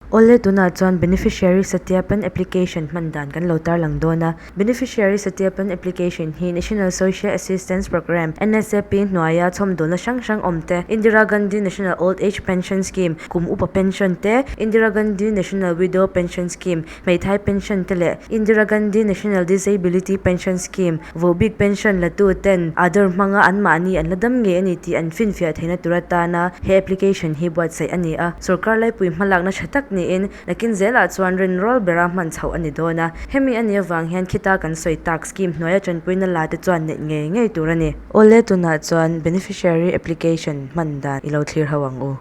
Awle tunah chuan Beneficiary Satyapan Application hman dan kan lo tarlang dawn a. Beneficiary Satyapan Application hi National Social Assistance Programme, NSAP, hnuaia chhawmdawlna hrang hrang awm te, Indira Gandhi National Old Age Pension Scheme, kum upa pension te, Indira Gandhi National Widow Pension Scheme, hmeithai pension te leh Indira Gandhi National Disability Pension Scheme, vohbik pension la tu ten Aadhaar hmanga anmahni an la dam ngei a ni tih an finfiah theihna tur atana he application hi buatsaih a ni a. Sorkar laipui hmalakna tha tak niin nakin zelah chuan rinrawl bera hman chhoh a ni dawn a. Hemi a nih avang hian khita kan sawi tak scheme hnuaia tanpuina la te chuan neih ngei ngei tur a ni. Awle tunah chuan beneficiary application hman dan i lo thlir ho ang u.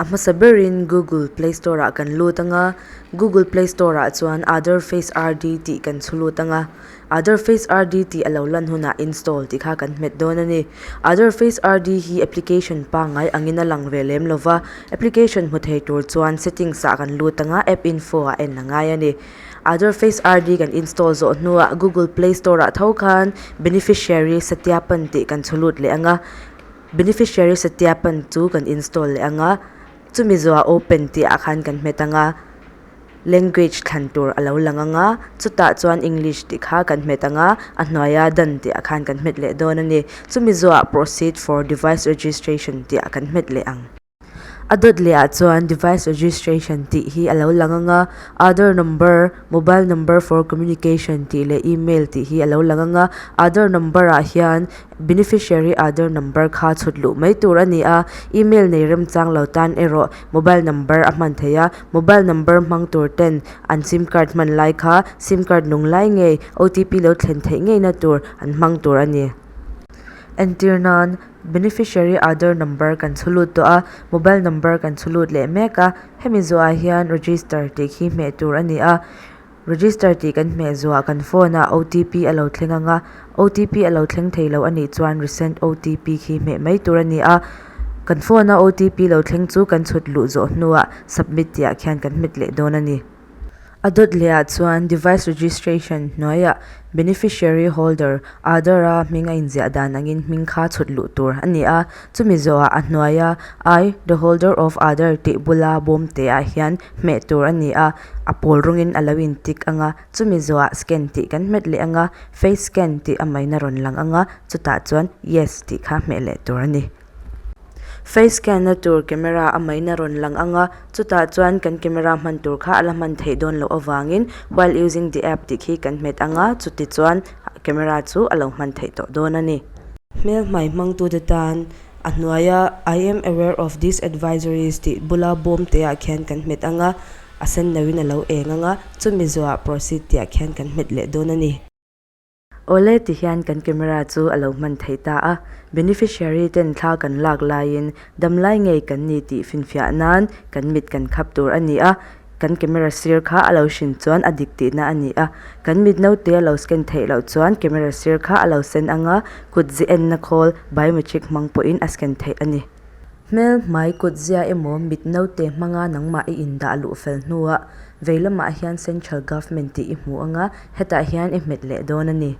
A hmasa berin Google Play Store ah kan lut anga, Google Play Store ah chuan Aadhaar Face RD tih kan chhu lut anga, Aadhaar Face RD tih a lo lan hunah install tih kha kan hmet dawn a ni. Aadhaar Face RD hi application pangngai angin a lang ve lem lova, application hmu thei tur chuan settings ah kan lut anga app info ah en a ngai a ni. Aadhaar Face RD kan install zawh hnuah Google Play Store ah tho khan Beneficiary Satyapan tih kan chhu lut leh anga, Beneficiary Satyapan chu kan install leh anga, chumi zawhah open tih ah khan kan hmet anga, language thlan tur a lo lang anga, chutah chuan English tih kha kan hmet anga, a hnuaia done tih ah khan kan hmet leh dawn a ni. Chumi zawhah proceed for device registration tih ah kan hmet leh ang. A dawt leh ah chuan device registration tih hi a lo lang anga, Aadhaar number, mobile number for communication tih leh email tih hi a lo lang anga, Aadhaar number ah hian Beneficiary Aadhaar number kha chhut luh mai tur a ni a, email nei remchang lo tan erawh mobile number a hman theih a, mobile number hmang tur ten an sim card hman lai kha sim card nung lai ngei OTP lo thlen theih ngeina tur an hmang tur a ni. Entir nan Beneficiary Aadhaar number kan chhu lut tawh a, mobile number kan chhu lut leh mek a, hemi zawhah hian register tih khi hmeh tur a ni a. Register tih kan hmeh zuah kan phone ah OTP a lo thleng ang a, OTP a lo thleng thei lo a nih chuan resend OTP khi hmeh mai tur a ni a, kan phone a OTP lo thleng chu kan chhut luh zawh hnuah submit tih ah khian kan hmet leh dawn a ni. A dawt leh ah chuan device registration hnuaiah beneficiary holder Aadhaar a hming a inziah dan angin hming kha chhut luh tur a ni a, chumi zawhah a hnuaia I, the holder of Aadhaar tih bula bawm te ah hian hmeh tur a ni a, a pawl rawngin a lo in tik ang a, chumi zawhah scan tih kan hmet leh ang a, face scan tih a maina rawn lang ang a, chutah chuan yes tih kha hmeh leh tur a ni. Face scan na tur camera a maina rawn lang ang a, chutah chuan kan camera hman tur kha a la hman theih dawn loh avangin while using the app tih khi kan hmet ang a, chuti chuan camera chu a lo hman theih tawh dawn a ni. Hmel hmai hmangtute tan A hnuaia I am aware of these advisories tih bula bawm te ah khian kan hmet ang a, a sen loin a lo eng ang a, chumi zawhah proceed tih ah khian kan hmet leh dawn a ni. Awle ti hian kan camera chu a lo hman theih ta a, beneficiary ten thla kan lak laiin damlai ngei kan ni tih finfiah nan kan mit kan khap tur a ni a, Kan camera sir kha a lo hrin chuan a dik tihna a ni a, kan mit naute a lo scan theih loh chuan camera sir kha a lo sen ang a, kut zi enna khawl, biometric hmang pawhin a scan theih a ni. Hmel hmai kut zia emaw mit naute hmanga nangmah i indah luh fel hnuah vei lamah hian Central Government tih i hmu ang a, hetah hian i hmet leh dawn a ni.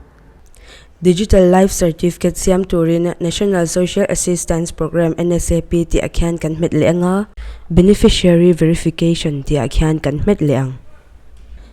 Digital Life Certificate siam turin National Social Assistance Programme, NSAP, tih ah khian kan hmet leh ang a. Beneficiary Verification tih ah khian kan hmet leh ang.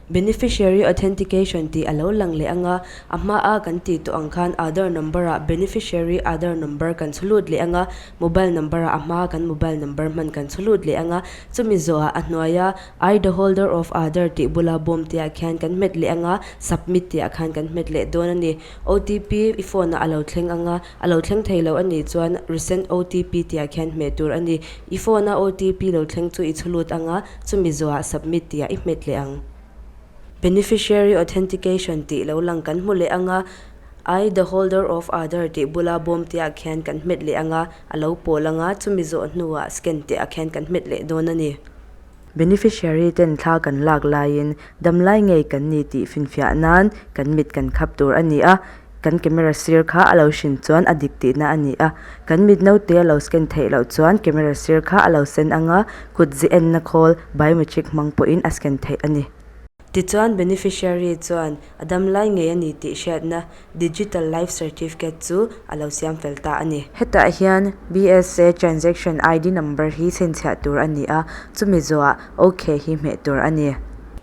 Beneficiary Authentication tih a lo lang leh ang a, a hmaa kan tih tawh ang khan Aadhaar number ah Beneficiary Aadhaar number kan chhu lut leh ang a, Mobile number ah a hmaa kan mobile number hman kan chhu lut leh ang a, chumi zawhah a hnuaia I the holder of Aadhaar tih bula bawm tih ah khian kan hmet leh ang a, submit tih ah khan kan hmet leh dawn a ni. OTP i phone ah a lo thleng ang a, a lo thleng thei lo a nih chuan resend OTP tih ah khian hmeh tur a ni. I phone a OTP lo thleng chu i chhu lut ang a, chumi zawhah submit tih ah i hmet leh ang. Beneficiary authentication tih lo lang kan hmu leh ang a, I the holder of Aadhaar tih bula bawm tih ah khian kan hmet leh ang a, a lo pawl ang a, chumi zawh hnuah scan tih ah khian kan hmet leh dawn a ni. Beneficiary ten thla kan lak laiin damlai ngei kan ni tih finfiah nan kan mit kan khap tur a ni a, kan camera sir kha a lo hrin chuan a dik tihna a ni a, kan mit naute a lo scan theih loh chuan camera sir kha a lo sen ang a, kut zi enna khawl, biometric, hmang pawhin a scan theih a ni. Tichuan beneficiary chuan a damlai ngei a ni tih hriatna digital life certificate chu a lo siam fel ta a ni. Hetah hian bsa transaction id number hi chhinchhiah tur a ni a chumi zawhah ok hi hmeh tur a ni.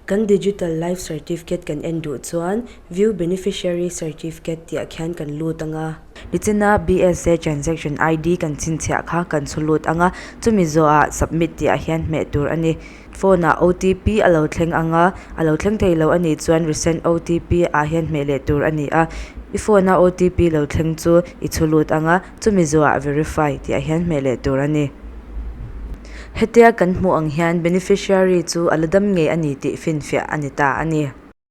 Kan digital life certificate kan en duh chuan view beneficiary certificate tih ah khian kan lut anga. Nichina bsa transaction id kan chhinchhiah kha kan chhu lut anga chumi zawhah submit tih ah hian hmeh tur a ni. Phone ah otp a lo thleng anga a lo thleng thei lo a nih chuan recent otp ah hian hmeh leh tur a ni a i phone a otp lo thleng chu i chhu lut anga chumi zawhah verify tih ah hian hmeh leh tur a ni. Hetia kan hmuh ang hian beneficiary chu a la dam ngei a ni tih finfiah a ni ta a ni.